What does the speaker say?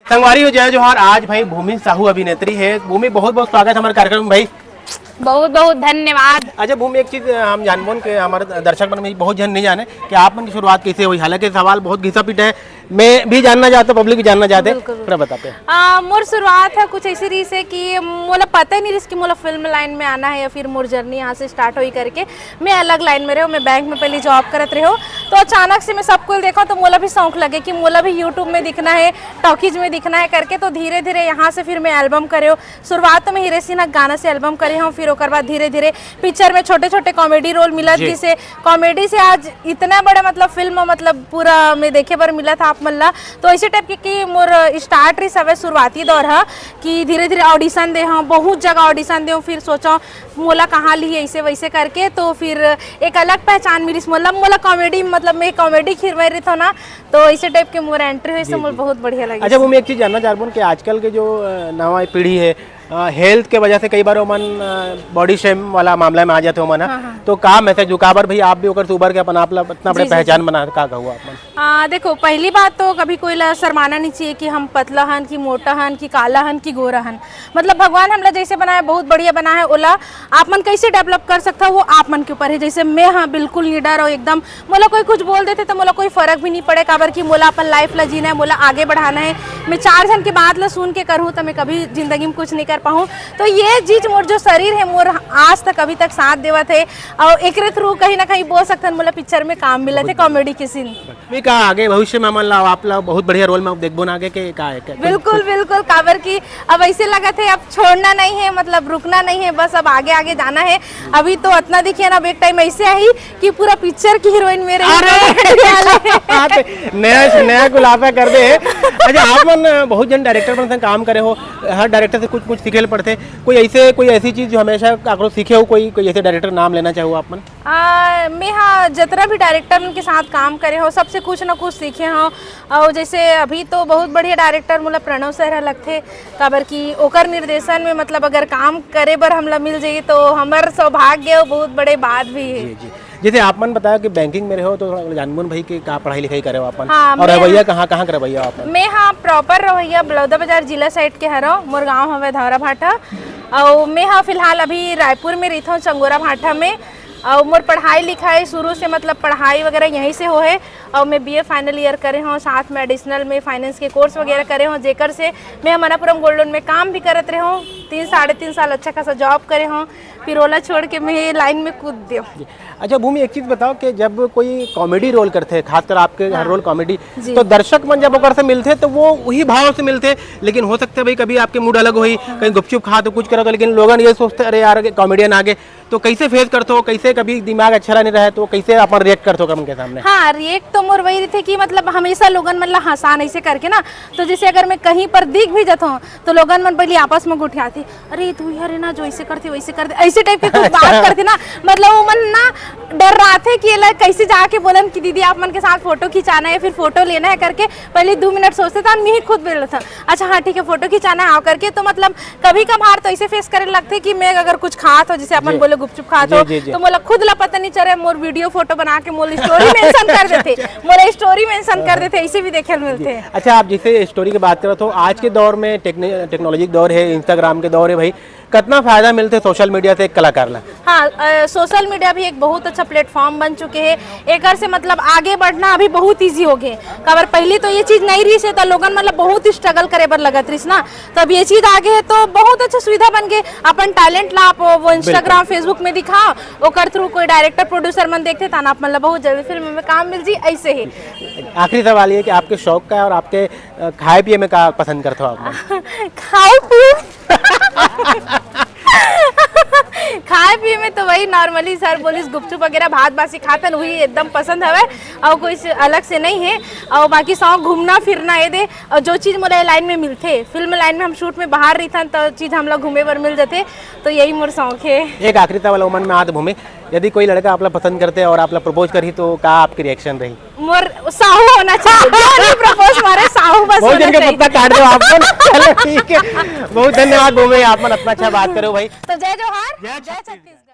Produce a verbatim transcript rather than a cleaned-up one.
संगवारी हो, जय जोहार। आज भाई भूमि साहू अभिनेत्री हे। भूमि, बहुत बहुत स्वागत हे हमर कार्यक्रम में भाई। बहुत बहुत धन्यवाद। अच्छा भूमि, एक चीज, अ, हम जानबोन के हमर दर्शक मन में बहुत झन नहीं जाने कि आप मन के शुरुआत कैसे होइस, हालांकि सवाल बहुत घिसा पिटा हे, मैं भी जानना चाहता हूँ, public भी जानना चाहते हे, बिल्कुल। थोड़ा बताते हैं। आ, मोर शुरुआत हे कुछ ऐसे रहिस हे कि मोला पता ही नहीं रहिस कि मोला film line में आना हे या फिर मोर journey यहाँ से start होही करके। मैं अलग line में रहेंव, मैं bank में पहली job करत रहेंव, तो अचानक से मैं सबको देखंव तो मोला भी शौक लगे कि मोला भी YouTube में दिखना हे, टॉकीज में दिखना हे करके। तो धीरे धीरे यहाँ से फिर मैं album करेंव। शुरुआत तो मैं हीरे सिन्हा गाना से album करे हंव, फिर ओकर बाद धीरे धीरे picture में छोटे छोटे comedy role मिलत जी। गिस हे। Comedy से आज इतना बड़ा मतलब film मतलब पूरा मैं देखे बर मिलत हे आप मन ला। तो ऐसे type के कि मोर start रहिस हवे शुरुआती दौर ह कि धीरे धीरे audition दे हंव, बहुत जगह audition दे हंव, फिर सोचंव मोला कहाँ लिही ऐसे वैसे करके। तो फिर एक अलग पहचान मिलिस मोला, मोला comedy मतलब मैं comedy हिरोइन रहिथंव ना, तो ऐसे type के मोर entry होइस जी, तो मोला जी। बहुत बढ़िया लगिस। अच्छा भूमि, एक चीज जानना चाहबोन कि आजकल के जो, अ, नवा पीढ़ी हे, अ, health के वजह से कई बार ओमन, अ, body shame वाला मामला में आ जाथे ओमन ह। हाँ, हाँ। तो का message दू, काबर भाई आप भी ओकर से उबर के अपन आप ला इतना बड़े जी, जी, पहचान जी। बना, का कहू आप मन? आ, देखो, पहली बात तो कभी कोई ला शर्माना नहीं चाहिए कि हम पतला हन, कि मोटा हन, कि काला हन, कि गोरा हन। मतलब भगवान हमला जैसे बनाए, बहुत बढ़िया बनाए हे, ओला आप मन कैसे develop कर सकथव, वो आप मन के ऊपर हे। जैसे मैं, हाँ, बिल्कुल निडर अउ एकदम, मोला कोई कुछ बोल देथे तो मोला कोई फर्क भी नहीं पड़े, काबर कि मोला अपन life ला जीना हे, मोला आगे बढ़ाना हे। मैं चार झन के बात ला सुन के करहूँ तो मैं कभी जिंदगी में कुछ नहीं कर पाहूँ। तो ये चीज मोर जो शरीर हे, मोर आज तक अभी तक साथ देवत हे, अउ एकरे through कहीं ना कहीं बोल सकथन मोला picture में काम मिलत हे, comedy के scene। भी का आगे भविष्य में हमन ला, आप ला बहुत बढ़िया role में देखबोन आगे के का हे, क्या? बिल्कुल, बिल्कुल, काबर कि अब ऐसे लगत हे, अब छोड़ना नहीं हे, मतलब रुकना नहीं हे, बस अब आगे आगे जाना हे। अभी तो अतना देखिए ना, अब एक time ऐसे आही कि पूरा picture की हीरोइन मेरे ही अरे! ऊपर रहने वाले हैं। हाँ, तो नया, नया खुलासा कर दे। अच्छा, आप मन बहुत जन director मन से काम करे हो, हर director से कुछ कुछ सीखे ल पड़थे। कोई ऐसे, कोई ऐसी चीज जो हमेशा काकरो सीखे हो, कोई, कोई ऐसे director नाम लेना चाहो आप मन? आ, मैं हाँ, जतरा भी director मन के साथ काम करे हंव, सबसे कुछ ना कुछ सीखे हंव। अउ जैसे अभी तो बहुत बढ़िया director मोला प्रणव sir ह लगथे, काबर कि ओकर निर्देशन में मतलब अगर काम करे बर हमला मिल जाही तो हमर सौभाग्य अउ बहुत बड़े बात भी हे। जी, जी। जैसे आप मन बताया कि banking में रहे हो, तो थोड़ा जानबोन भाई कि का पढ़ाई लिखाई करे हो आप मन? हाँ, और मैं रवैया कहाँ, कहाँ के रवैया हो आप मन? मैं हाँ, proper रवैया बलौदा बाजार जिला side के हरंव। मोर गांव हवे धौरा भाठा, अउ मैं हाँ फिलहाल अभी रायपुर में रहिथंव, चंगोरा भाठा में। अउ मोर पढ़ाई लिखाई शुरू से, मतलब पढ़ाई वगैरह यहीं से होहे। अउ मैं B A final year करे हंव, साथ में additional में finance के course वगैरह करे हंव, जेकर से मैं मनापुरम gold loan में काम भी करत रहे हंव। तीन, साढ़े तीन साल अच्छा खासा job करे हंव, फिर ओला छोड़ के मैं ये line में कूद देंव। अच्छा भूमि, एक चीज बताओ कि जब कोई comedy role करथे, खासकर आपके हर हाँ। Role comedy, जी। तो दर्शक मन जब ओकर से मिलथे तो वो वही भाव से मिलथे, लेकिन हो सकता है भाई कभी आपके mood अलग होही, हाँ। कहीं गुपचुप खात हो, कुछ करत हो, लेकिन लोगन ये सोचथे, "अरे यार, comedian आगे।" तो कैसे face करथो, कैसे कभी दिमाग अच्छा नहीं रहे तो कैसे अपन react करथो उनके सामने? हाँ, react तो मोर वही रहिथे कि मतलब हमेशा लोगन मन ला हंसान ऐसे करके ना, तो जैसे अगर मैं कहीं पर दिख भी जाथंव तो लोगन मन पहले आपस में गोठियाथे, "अरे तू हरे ना जो ऐसे करथे वैसे करथे," ऐसे type के कुछ बात करथे ना, मतलब वो मन ना डर्राथे कि एला कैसे जाके बोलन कि दीदी आप मन के साथ photo खिंचाना हे, फिर photo लेना हे करके पहले दू minute सोचथे, तहन मैं ही खुद बोल लेथंव, "अच्छा हाँ ठीक है, photo खिंचाना हे, आओ," करके। तो मतलब कभी कभार तो ऐसे face करे लगथे कि मैं अगर कुछ खात हंव, जैसे अपन जी। बोले गुपचुप खात जी, हंव, जी, जी। तो मोला खुद ला पता नहीं चले, मोर video photo बना के मोला story mention कर देथे, मोला story mention कर देथे, ऐसे भी देखे ल मिलथे। अच्छा, आप जैसे story की बात करत हो, आज के दौर में techni-, technology के दौर हे, Instagram के दौर हे भाई, कितना फायदा मिलथे social media से एक कलाकार ला? हाँ, अ, social media भी एक बहुत अच्छा platform बन चुके हे। एकर से मतलब आगे बढ़ना अभी बहुत easy हो गए। काबर पहली तो ये चीज नहीं रहिस हे, तो लोगन मतलब बहुत ही struggle करे बर लगत रहिस ना, तो अब ये चीज आगे हे तो बहुत अच्छा सुविधा बन गए। अपन talent ला आप वो Instagram, Facebook में दिखाओ, ओकर through कोई director, producer मन देखथे, तहन आप मन ला बहुत जल्दी film में काम मिल जी, ऐसे ही। आखिरी सवाल ये कि आपके शौक का है और आपके, अ, खाए पिए में का पसंद करते हो आप? खाए पिए खाए पिए में तो वही normally sir बोलिस गुपचुप वगैरह भात बासी खातन, वही एकदम पसंद हवे और कोई से अलग से नहीं है। और बाकी शौक घूमना फिरना ये दे, और जो चीज मोला line में मिलथे, film line में हम shoot में बाहर रहिथन तो चीज हमला घूमे बर मिल जथे, तो यही मोर शौक है। एक आखिरी सवाल ओमन में आत भूमि, यदि कोई लड़का आपला पसंद करते और आपला propose करही तो का आपके reaction रही? मोर साहू होना चाहिए, जो भी propose मारे साहू बस बहुत होना दिन का चाहिए। पत्ता काट दो आप मन। चलो ठीक है, बहुत धन्यवाद भूमि, आप मन इतना अच्छा बात करो भाई। तो जय जोहार, जय जय छत्तीसगढ़।